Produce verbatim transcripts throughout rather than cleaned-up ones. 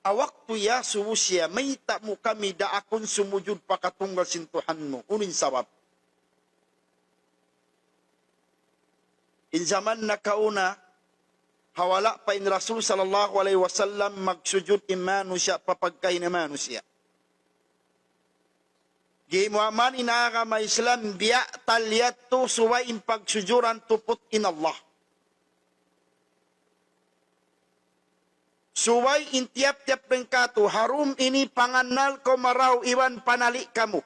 Ha waktu iyasubu siya, "Mayta' mu kami daakun sumujud pa katunggal sin Tuhan mu?" Unu in sabab? In jaman nakauna, ha wala' pa in Rasul sallallahu alayhi wasallam, magsujud in manusiya' pa pagkahi niya manusiya'. Gimuwa' man in agama Islam, biya' taliyat tu subay in pagsujuran tuput in Allah. Subay in tiyap-tiyap dayn kātu', ha dum ini pangannal kaw marayaw iban panali' kamu.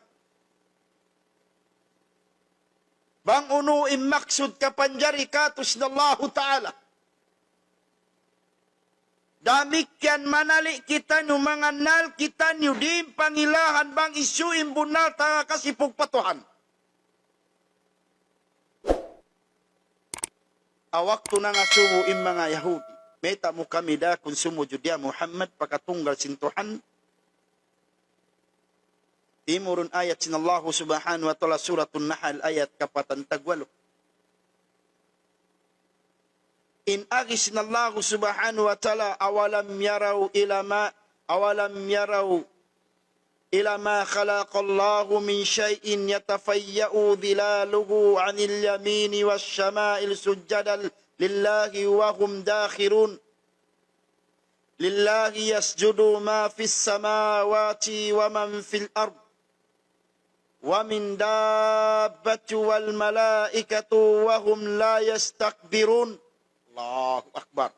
Bang unu in maksud kapanjari kātu' sin Allahu Ta'ala. Damikkiyan manali' kitaniyu, mangannal kitaniyu, di' pangilahan bang hisiyu in bunnal ta kasipug pa Tuhan. Ha waktu nangasubu in manga Yahudi, "Mayta' mu kami daakun sumujud ya Muhammad pa katunggal sin Tuhan?" Timurun ayat sin Allahu Subhanahu wa Ta'ala, Suratun Nahl, ayat kapatan tagwalu. In agi sin Allahu Subhanahu wa Ta'ala, "أولم يروا إلى ما، أولم يروا إلى ما خلق الله من شيء يتفيأ ظلاله عن اليمين والشمائل سجدا لله وهم داخرون." لله يسجد ما في السماوات ومن في الأرض ومن دابة والملائكة وهم لا يستكبرون. Allahu Akbar.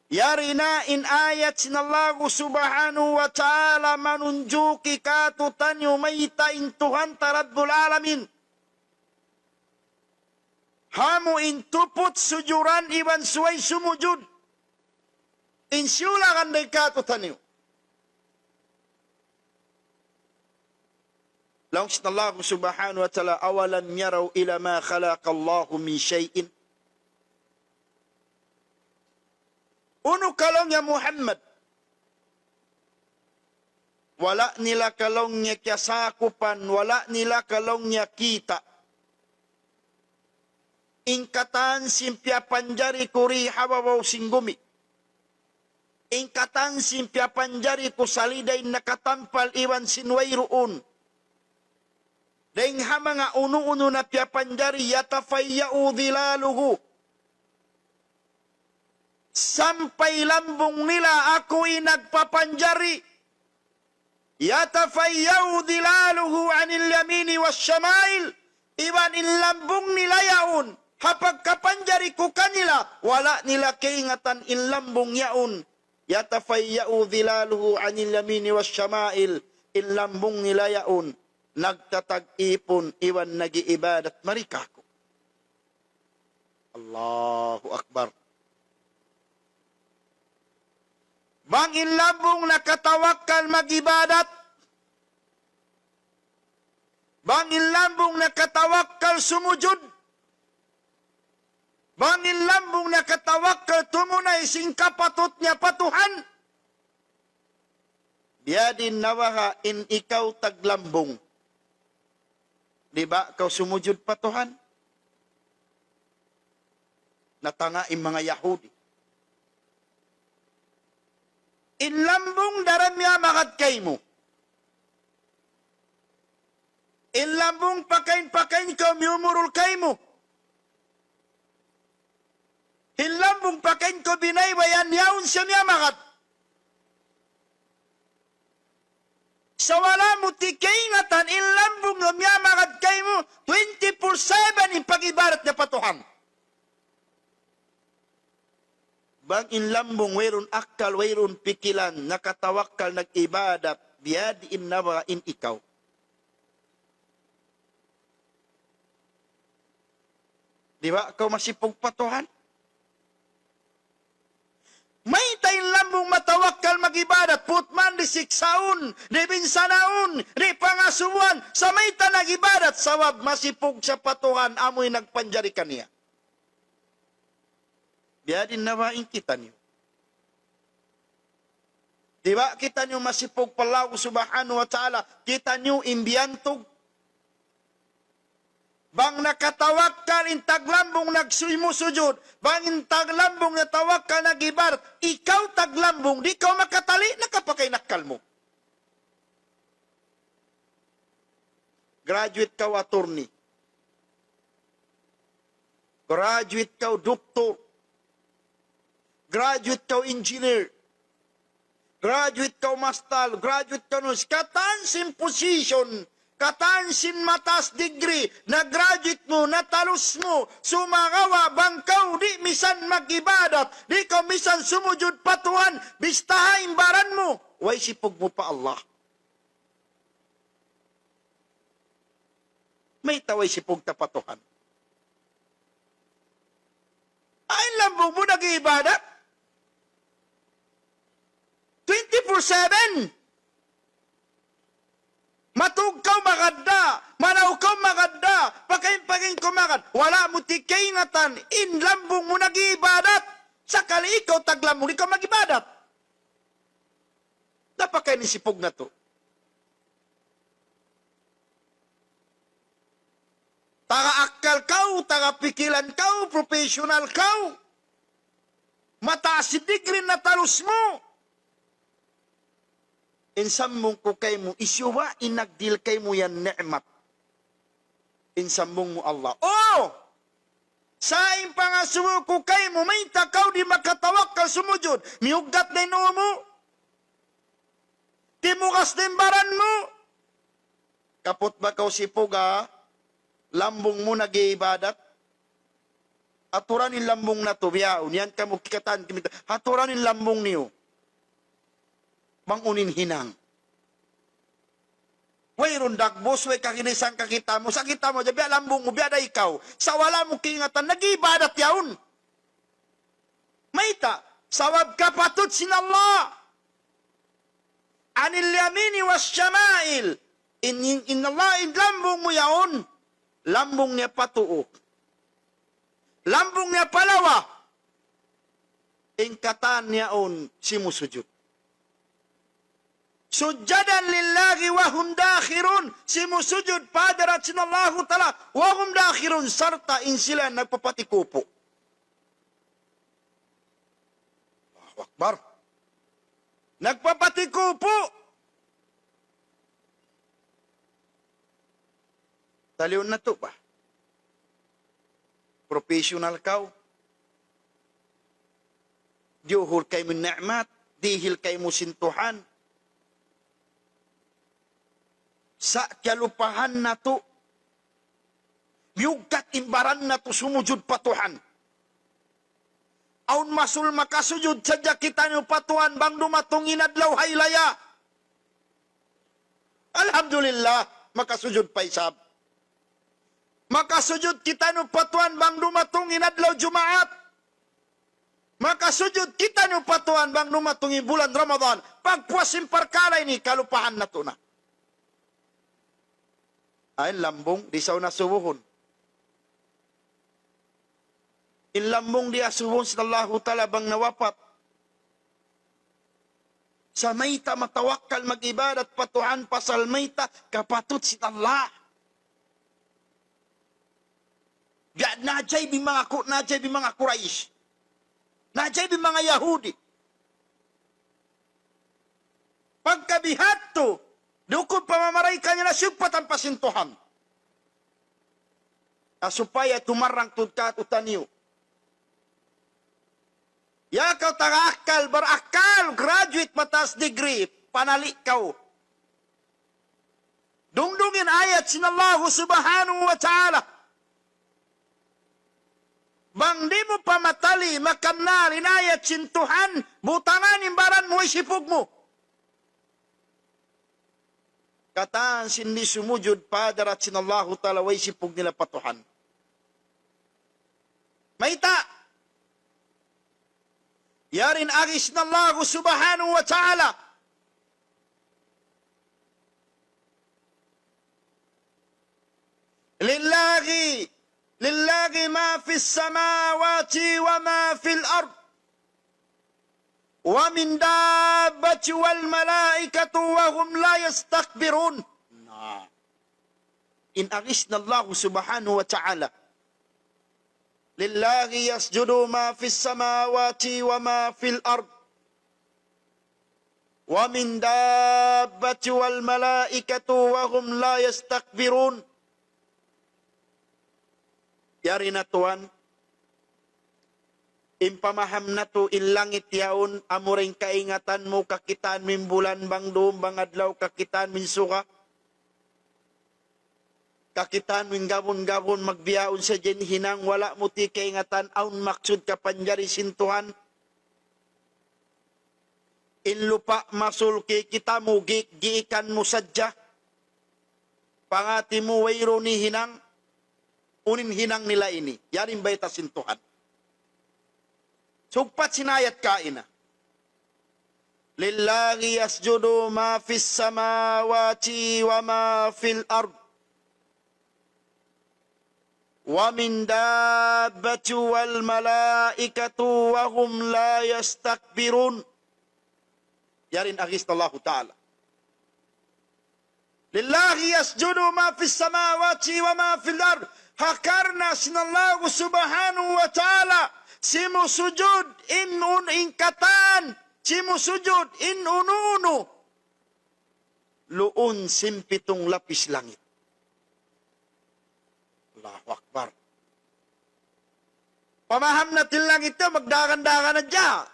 Yari na in ayat sin Allahu Subhanahu wa Ta'ala manunjuki kātu'niyu mayta' in Tuhan ta Rabbul Alamin. Amu in tuput sujuran iban subay sumujud. In siyulakan dayn kātu'niyu. Laung sin Allahu Subhanahu wa Ta'ala, "أولم يروا إلى ما خلق الله من شيء." Unu ka laung niya Muhammad? Wala' nila ka laung niya kiyasakupan, wala' nila ka laung niya kita' in katan sin piyapanjari ku di ha babaw sin gumi. In katan sin piyapanjari ku salida in nakatampal iban sin wayruun. Dayn ha manga unu-unu na piyapanjari, يتفيأ ظلاله. Sampay lambung nila aku in nagpapanjari. يتفيأ ظلاله عن اليمين والشمائل. Iban in lambung nila yaun, ha pagkapanjari ku kanila, wala' nila kaingatan in lambung yaun. يتفيأ ظلاله عن اليمين والشمائل. In lambung nila yaun, nagtatag-ipun iban nag-iibadat mari kāku'. Allahu Akbar. Bang in lambung nakatawakkal mag-ibadat, bang in lambung nakatawakkal sumujud, bang in lambung nakatawakkal tumunay sin kapatut niya pa Tuhan, biyadiin na baha' in ikaw taglambung? Di' ba kaw sumujud pa Tuhan? Natanga' in manga Yahudi. In lambung daran miyamagad kaymu. In lambung pakain-pakain kaw miyumurul kaymu. In lambung pakain kaw binaybayan yaun siya miyamagad. Sa' wala' mu tikaingatan in lambung miyamagad kaymu, twenty-four seven in pag-ibadat niya pa Tuhan. Bang in lambung wayruun akkal, wayruun pikilan, nakatawakkal nag-ibadat, biyadiin na baha' in ikaw? Di' ba kaw masipug pa Tuhan? Mayta' in lambung matawakkal mag-ibadat, putman di' siksaun, di' binsanaun, di' pangasubuhan, sa' mayta' nag-ibadat, sabab masipug siya pa Tuhan, amu in nagpanjari kaniya. Biyadiin na baha' in kitaniyu? Di' ba kitaniyu masipug pa Allahu Subhanahu wa Ta'ala, kitaniyu in biyantug? Bang nakatawakkal in taglambung nagsuy-, musujud, bang in taglambung natawakkal nag-ibadat, ikaw taglambung, di' kaw makatali', nakapakain akkal mu. Graduate kaw attorney. Graduate kaw doktor. Graduate kaw engineer. Graduate kaw master. Graduate kaw nurse. Katan sin position, katan sin mataas degree, na-graduate mu, natalus mu, sumagawa' bang kaw di' misan mag-ibadat, di' kaw misan sumujud pa Tuhan, bistaha in baran mu, way sipug mu pa Allah. Mayta' way sipug ta pa Tuhan? Ay, lambung mu nag-iibadat. Twenty-four seven. Matug kaw magad da, manaw kaw magad da, pakain-pakain kaw magad. Wala' mu ti kaingatan, in lambung mu nag-iibadat. Sakali ikaw taglambung, di' kaw mag-ibadat. Napakain in sipug natu'? Taga akkal kaw, taga pikilan kaw, professional kaw, mataas in degree natalus mu. In sambung ku kaymu, hisiyu ba in nagdihil kaymu yan ni'mat? In sambung mu Allah. Oh! Sa' in pangasubu ku kaymu, mayta' kaw di' makatawakkal sumujud? Miyuggat na in ū mu? Timugas na in baran mu? Kaput ba kaw sipug ha lambung mu nag-iibadat? Aturan in lambung natu' bihaun, yan kamu kikatan kimita. Aturan in lambung niyu. Bang unu in hinang. Wayruun dagbus, way kaginis in kakita' mu. Sa' kita' mu, biya' lambung mu, biya' da ikaw. Sa' wala' mu kaingatan, nag-iibadat yaun. Mayta'? Sabab kapatut sin Allah. عن اليمين والشمائل. In, in, in Allah, in lambung mu yaun. Lambung niya pa tuu. Lambung niya pa lawa. In katan yaun simusujud. سجدا لله وهم داخرون. Simusujud pa hadarat sin Allahu Ta'ala. وهم داخرون. Sarta' in sila nagpapatikupu'. Allahu Akbar. Nagpapatikupu'. Taliun natu' ba? Professional kaw. Diyuhul kaymu ni'mat, dihil kaymu sin Tuhan. Sa' kiyalupahan natu', miyuggat in baran natu' sumujud pa Tuhan. Awn masul makasujud sadja kitaniyu pa Tuhan bang dumatung in adlaw haylaya. Alhamdulillah, makasujud pa isab. Makasujud kitaniyu pa Tuhan bang dumatung in adlaw Jumaat. Makasujud kitaniyu pa Tuhan bang dumatung in bulan Ramadan. Pagpuas sin parkala' ini, kalupahan natu' na. Ay, lambung, di' sa' na subuhun. In lambung di' asubuhun sin Allahu Ta'ala bang nawapat. Sa' mayta' matawakkal mag-ibadat pa Tuhan pasal mayta' kapatut sin Allah. Biya' naajaib in manga Ku-, naajaib in manga Quraysh. Naajaib in manga Yahudi. Pagka bihadtu, duun pamamaray kaniya na siyugpatan pa sin Tuhan. Na supaya tumarang tuud kātu'niyu. Ya kaw taga akkal, barakkal, graduate mataas degree, panali' kaw. Dungdungi in ayat sin Allahu Subhanahu wa Ta'ala. Bang di' mu pa matali makannal in ayat sin Tuhan, butangan in baran mu, way sipug mu. Katan sin di' sumujud pa hadarat sin Allahu Ta'ala, way sipug nila pa Tuhan. Mayta'? Yari in agi sin Allahu Subhanahu wa Ta'ala. لله، لله ما في السماوات وما في الأرض، ومن دابة والملائكة وهم لا يستكبرون. Na. In agi sin Allah subhanahu wa ta'ala, لله يسجد ما في السماوات وما في الأرض ومن دابة والملائكة وهم لا يستكبرون. Yari na tuwan, in pamaham natu' in langit yaun, amura in kaingatan mu, kakitaan mu in bulan bang dum, bang adlaw, kakitaan mu in suga, kakitaan mu in gabun-gabun, magbiyaun sadja in hinang, wala' mu ti kaingatan, awn maksud kapanjari sin Tuhan. In lupa' masul kikita' mu, gi-, giikan mu sadja. Pangati mu wayruun hinang, unu in hinang nila ini. Yari in bayta' sin Tuhan. Sugpat sin ayat kaina. لله يسجد ما في السماوات وما في الأرض ومن دابة والملائكة وهم لا يستكبرون. Yari in agi sin Allahu Ta'ala. لله يسجد ما في السماوات وما في الأرض. Ha karna' sin Allah subhanahu wa ta'ala, simusujud in un-, in katan, simusujud in unu-unu luun sin pitung lapis langit. Allahu Akbar. Pamaham natu' in langit yan, magdagan-dagan hadja.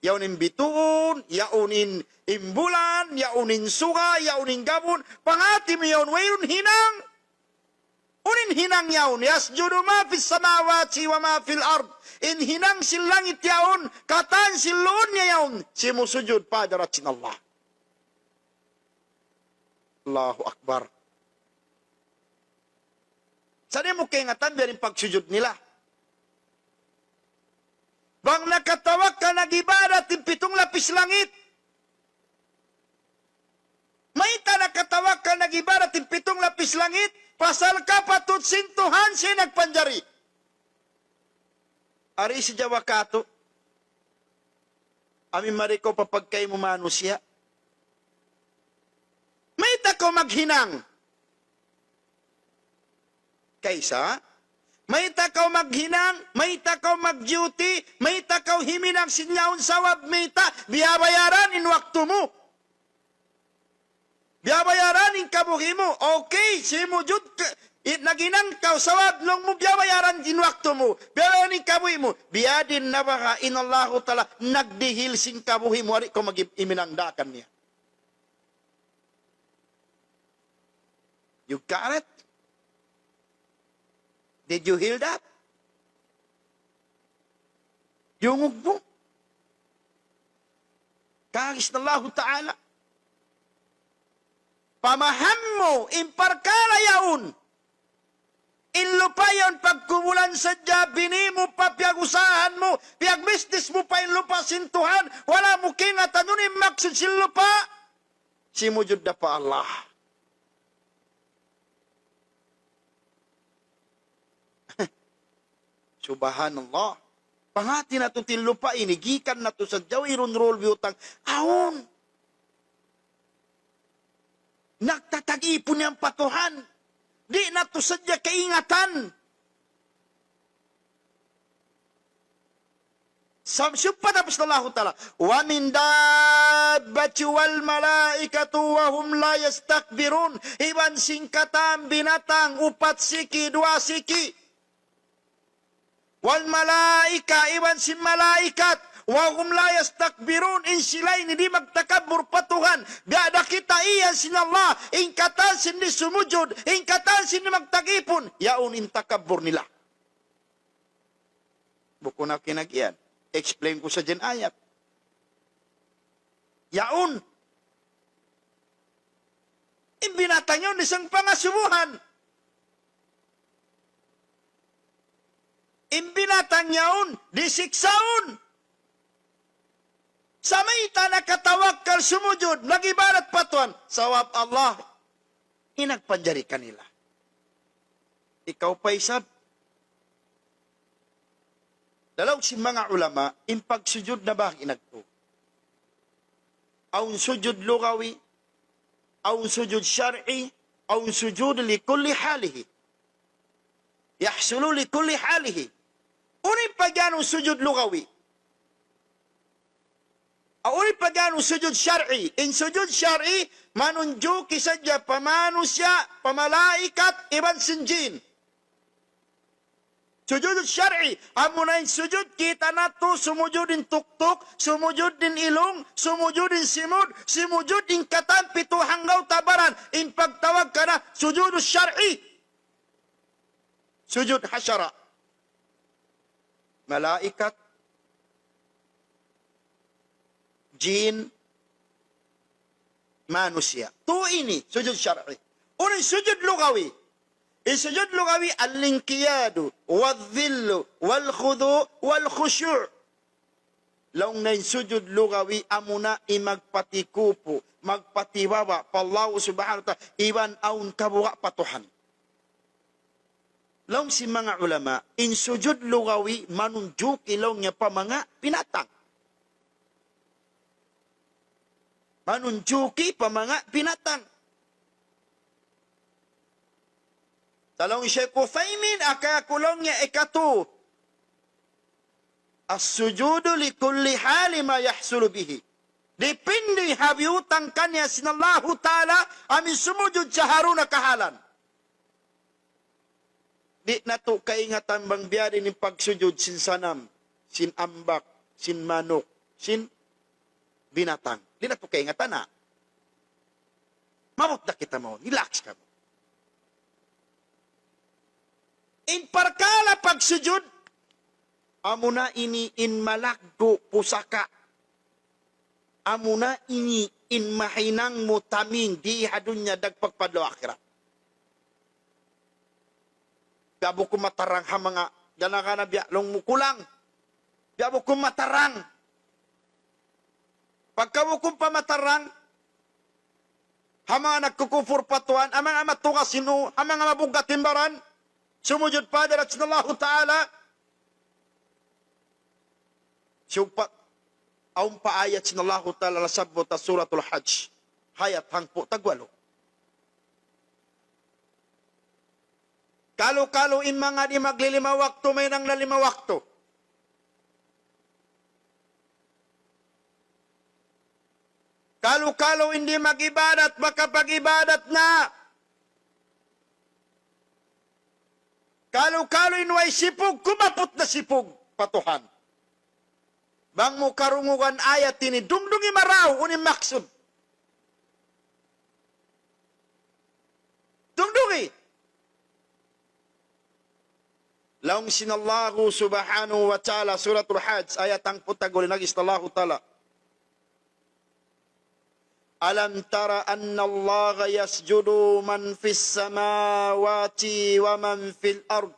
Yaun in bituun, yaun in, in bulan, yaun in suga, yaun in gabun. Pangati mu yaun, wayruun hinang. Unu in hinang yaun, يسجد ما في السماوات وما في الأرض. In hinang sin langit yaun, katan sin luun niya yaun, simusujud pa hadarat sin Allah. Allahu Akbar. Sa' di' mu kaingatan biya' diin in pagsujud nila. Bang nakatawakkal nag-ibadat in pitung lapis langit, mayta' nakatawakkal nag-ibadat in pitung lapis langit, pasal kapatut sin Tuhan siya in nagpanjari. Ari sadja wakatu, amu in mari kaw pa pagkahi mu manusiya'. Mayta' kaw maghinang? Kaysa, mayta' kaw maghinang, mayta' kaw mag-duty, mayta' kaw himinang sin yaun sabab mayta', biyabayaran in waktu mu. Biyabayaran in kabuhi' mu. Okay, simujud ka, i-, naghinang kaw sabab laung mu biyabayaran in waktu mu. Biyabayaran in kabuhi' mu. Biya' diin na baha' in Allahu Ta'ala nagdihil sin kabuhi' mu, di' kaw mag-, himinang da kaniya. You got it? Did you hear that? Diyungug mu? Kaagi sin Allahu Ta'ala. Pamaham mu in parkala' yaun. In lupa' yaun pagkubulan sadja, bini mu pa, piyag-usahan mu, piyag-business mu pa in lupa' sin Tuhan, wala' mu kaingatan unu in maksud sin lupa'. Simujud da pa Allah. Subhanallah. Pangati natu' in lupa' ini, gikan natu' sadja, wayruun duun biyutang. Awn. Nagtatag-ipun yan pa Tuhan. Di' natu' sadja kaingatan. Sa-, siyupat apis Allahu Ta'ala, ومن دابة والملائكة وهم لا يستكبرون. Iban sin katan binatang upat siki, duwa siki. والملائكة, iban sin malaikat. وهم لا يستكبرون. In sila ini di' magtakabbur pa Tuhan. Biya' da kita iyan sin Allah. In katan sin di' sumujud. In katan sin di' magtag-ipun. Yaun in takabbur nila. Bukun aku in nag-iyan. Explain ku sadja in ayat. Yaun. In binatang yaun isab pangasubuhan. In binatang yaun disiksaun. Sa' mayta' nakatawakkal, sumujud, nag-ibadat pa Tuhan. Sabab Allah in nagpanjari kanila. Ikaw pa isab. Laung sin manga ulama, in pagsujud na bagi' nagtu. Awn sujud lugawi, awn sujud shar'i, أو سجود لكل حاله. يحصل لكل حاله. Unu in pag'iyanun sujud lugawi? Unu in pag'iyanun sujud shar'i? In sujud shar'i, manunjuki sadja pa manusiya', pa malaikat, iban sin jin. Sujud shar'i, amuna in sujud kita natu', sumujud in tuktuk, sumujud in ilung, sumujud in simud, sumujud in katan pitu hanggaw ta baran, in pagtawag kaniya sujud shar'i. Sujud ha sara'. Malaikat, jin, manusiya'. Tu ini, sujud shar'i. Unu in sujud lugawi? In sujud lugawi, الانقياد والذل والخضوع والخشوع. Laung niya in sujud lugawi amuna in magpatikupu, magpatibaba pa Allah subhanahu wa ta'ala, iban awn kabuga' pa Tuhan. Laung sin manga ulama, in sujud lugawi manunjuki laung niya pa manga binatang. Manunjuki pa manga binatang. Laung hi Shaykh Uthaymin, ha kaibanan laung niya ikatu, السجود لكل حال ما يحصل به. Dipindi ha biyutang kaniya sin Allahu Ta'ala, amu in sumujud siya ha duwa na kahalan. Di' natu' kaingatan bang biya' diin in pagsujud sin sanam, sin ambak, sin manuk, sin binatang. Di' natu' kaingatan na. Maabut da kita mawn, relax kamu. In parkala' pagsujud, amuna ini in malaggu' pusaka'. Amuna ini in mahinang mu taming di ha dunya dagpak pa adlaw akhirat. Biya' bukun matarang ha manga gana-gana biya' laung mu kulang. Biya' bukun matarang. Pagka bukun pa matarang, ha manga nagkukupur pa Tuhan, ha manga matugas in ū, ha manga mabugat in baran, sumujud pa hadarat sin Allahu Ta'ala. Siyugpat, awn pa ayat sin Allahu Ta'ala nasabbut ha Suratul Hajj, ayat hangpu' tagwalu. Kalu-kalu in manga di' maglilima waktu, mahinang na lima waktu. Kalu-kalu in di' mag-ibadat, makapag-ibadat na. Kalu-kalu in way sipug, kumaput na sipug pa Tuhan. Bang mu karungugan ayat ini, dungdungi marayaw, unu in maksud. Dungdungi. Laung sin Allahu Subhanahu wa Ta'ala, Suratul Hajj, ayat hangpu' tagwalu, in agi sin Allahu Ta'ala. ألم تر أن الله يسجد من في السماوات ومن في الأرض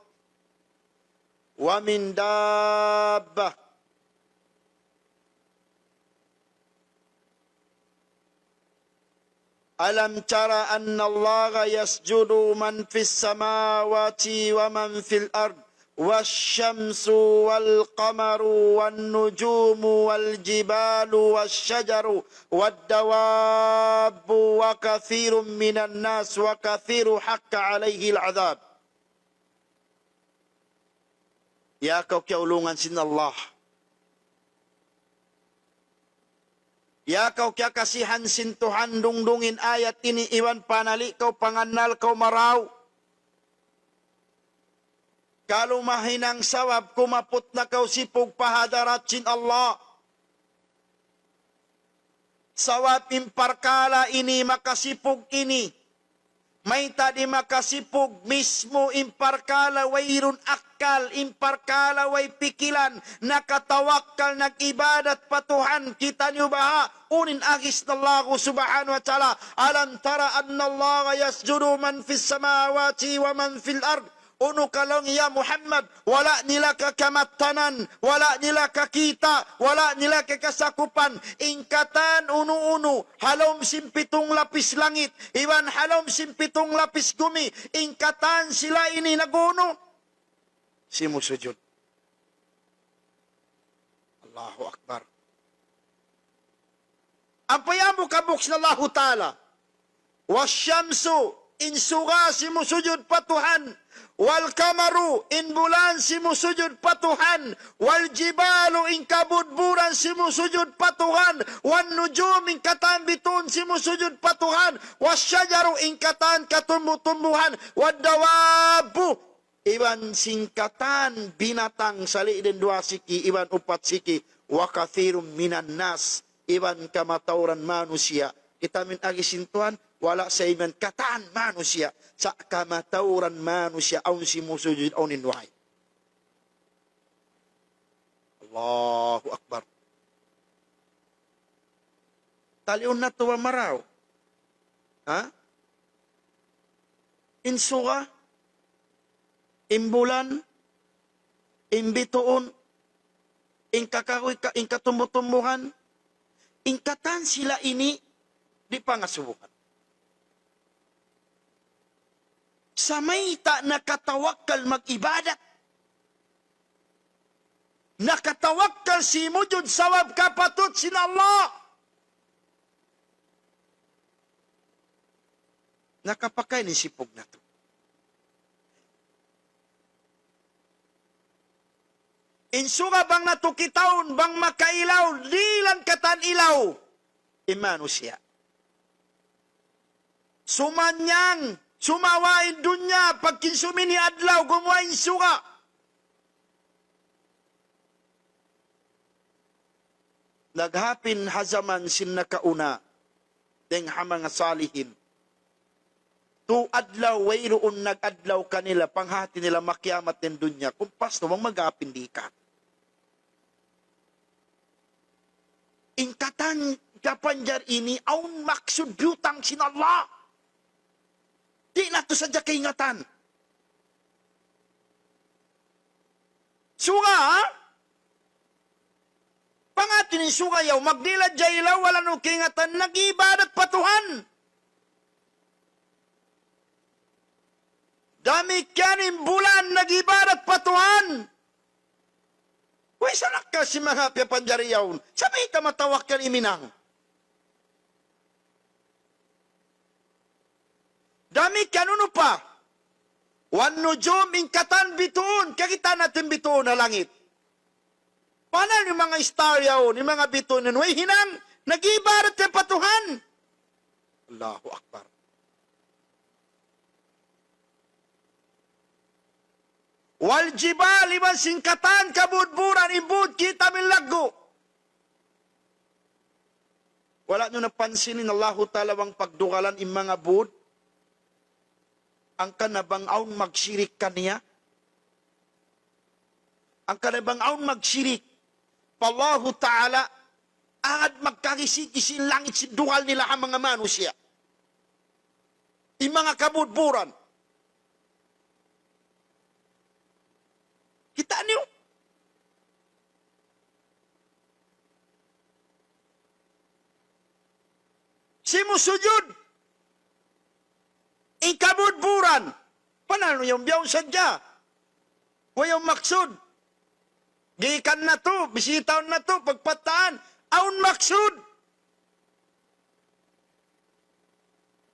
ومن دابة ألم تر أن الله يسجد من في السماوات ومن في الأرض والشمس والقمر والنجوم والجبال والشجر والدواب وكثير من الناس وكثير حق عليه العذاب. Ya kaw kiyaulungan sin Allah. Ya kaw kiyakasihan sin Tuhan, dungdungi in ayat ini iban panali' kaw, pangannal kaw marayaw. Kalu mahinang sabab kumaput na kaw sipug pa hadarat sin Allah. Sabab in parkala' ini makasipug ini. Mayta' di' makasipug? Mismu in parkala' wayruun akkal, in parkala' way pikilan, nakatawakkal, nag-ibadat pa Tuhan, kitaniyu baha', unu in agi sin Allahu Subhanahu wa Ta'ala, ألم تر أن الله يسجد من في السماوات ومن في الأرض Unu ka laung ya Muhammad, wala' nila kakamattanan, wala' nila kakita', wala' nila kakasakupan, in katan unu-unu, ha lawm sin pitung lapis langit, iban ha lawm sin pitung lapis gumi, in katan sila ini nag-unu? Simusujud. Allahu Akbar. Ampa yan mu kabuk sin Allahu Ta'ala. والشمس In suga simusujud pa Tuhan. والقمر, in bulan simusujud pa Tuhan. والجبال, in kabudburan simusujud pa Tuhan. والنجوم, in katan bituun simusujud pa Tuhan. والشجر, in katan katumbu-tumbuhan. والدواب, iban sin katan binatang sali' dayn duwa siki, iban upat siki. وكثير من الناس, iban kamatauran manusiya'. Kita' amin agi sin Tuhan, wala' sa iman katan manusiya'. Sa' kamatauran manusiya', awn simusujud, awn in way. Allahu Akbar. Taliun natu' ba marayaw? Ha? In suga, in bulan, in bituun, in kakahuy, ka-, in katumbu-tumbuhan, in katan sila ini di' pangasubuhan. Sa' mayta' nakatawakkal mag-ibadat? Nakatawakkal simujud sabab kapatut sin Allah. Nakapakain in sipug natu'. In suga bang natu' kitaun, bang makailaw, dihilan katan ilaw in manusiya'. Sumanyang, sumawa in dunya, pagkinsum ini adlaw, gumuwa' in suga. Naghapin ha jaman sin nakauna, dayng ha manga salihin. Tu adlaw, wayruun nag-adlaw kanila, panghati nila makiyamat in dunya. Kumpas tu, bang maghapin di' ka. In katan kapanjari ini, awn maksud biyutang sin Allah. Di' natu' sadja kaingatan. Suga, ha? Panghati in suga yaun, magdihil sadja ilaw, wala' niyu kaingatan, nag-ibadat pa Tuhan. Damikkiyan in bulan, nag-ibadat pa Tuhan. Way sa nakkas sin manga piyapanjari yaun. Sa' mayta' matawakkal iminang. Damikkiyan unu pa. والنجوم, in katan bituun, kakitaan natu' in bituun ha langit. Panal in manga star yaun, in manga bituun yaun, way hinang, nag-ibadat yan pa Tuhan. Allahu Akbar. والجبال, iban sin katan kabudburan, in bud kita' amin laggu'. Wala' niyu napansin in Allahu Ta'ala bang pagdugalan in manga bud? Hangkan na bang awn magsirik kaniya? Hangkan na bang awn magsirik pa Allahu Ta'ala, agad magkagisi-gisi in langit sin dugal nila ha manga manusiya'. In manga kabudburan. Kita' niyu? Simusujud in kabudburan. Panal niyu yaun biyaun sadja. Way yaun maksud. Gikan natu', bisitahun natu', pagpataan. Awn maksud.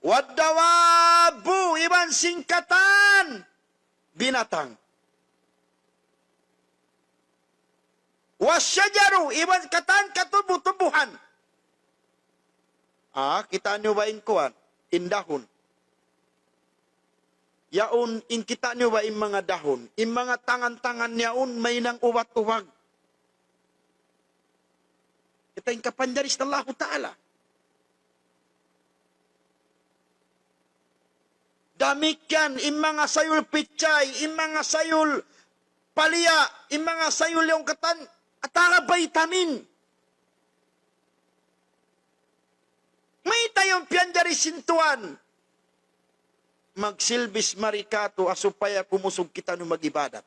والدواب, iban sin katan binatang. والشجر, iban katan katumbu-tumbuhan. Ah, kita' niyu ba in kuwan? In dahun. Yaun, in kita' niyu ba in manga dahun? In manga tangan-tangan yaun, mahinang ubat-ubat. Kita' in kapanjari sin Allahu Ta'ala. Damikkiyan, in manga sayul pichay, in manga sayul paliya, in manga sayul yaun katan, atawa vitamin. Mayta' yaun piyanjari sin Tuhan? Magsilbi mari katu' ha supaya kumusug kitaniyu mag-ibadat.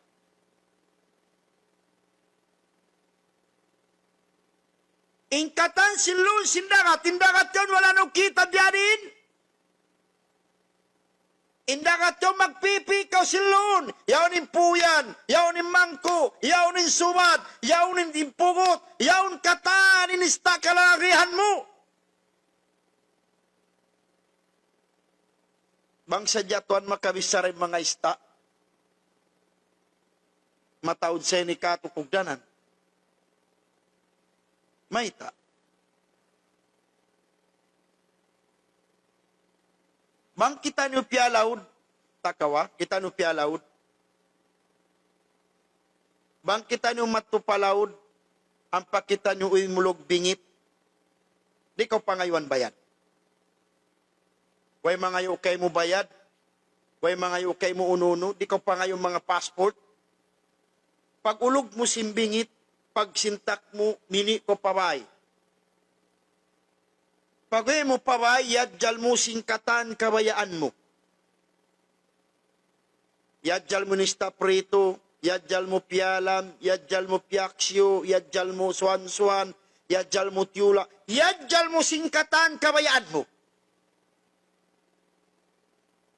In katan sin luun sin dagat, in dagat yaun wala' niyu kita' biya' diin. In dagat yaun magpipi' kaw sin luun, yaun in puyan, yaun in mangku', yaun in sumad, yaun in, in pugut, yaun katan in ista' kalagihan mu. Bang sadja tuwan makabichara in manga ista', mataud sa ini katu' kugdanan. Mayta'? Bang kitaniyu piyalaud, takawa, kitaniyu piyalaud. Bang kitaniyu madtu pa laud, ampa kitaniyu imulug bingit, di' kaw pangayuan bayad. Way mangayu' kaymu bayad, way mangayu' kaymu unu-unu, di' kaw pangayu' manga passport. Pag-ulug mu sin bingit, pagsintak mu, mini' kaw pa bay. Pag-uwi' mu pa bay, yadjal mu sin katan kabayaan mu. Yadjal mu in ista' pritu, yadjal mu piyalam, yadjal mu piyaksiyu, yadjal mu suwan-suwan, yadjal mu tiyula', yadjal mu sin katan kabayaan mu.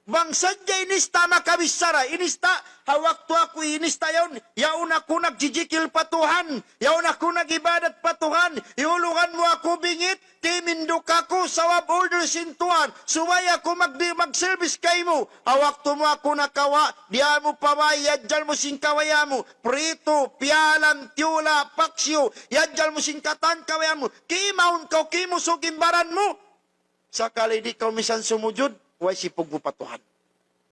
Bang sadja in ista' makabichara, in ista', ha waktu aku in ista' yaun, yaun aku nagjijikil pa Tuhan, yaun aku nag-ibadat pa Tuhan, iyulugan mu aku bingit, timindug aku sabab order sin Tuhan, subay aku magdi-, magservis kaymu. Ha waktu mu aku nakawa', diyā mu pa bay, yadjal mu sin kabayaan mu, pritu, piyalam, tiyula', paksiw, yadjal mu sin katan kabayaan mu, kimaun kaw, kimusug in baran mu. Sakali di' kaw misan sumujud, way sipug mu pa Tuhan.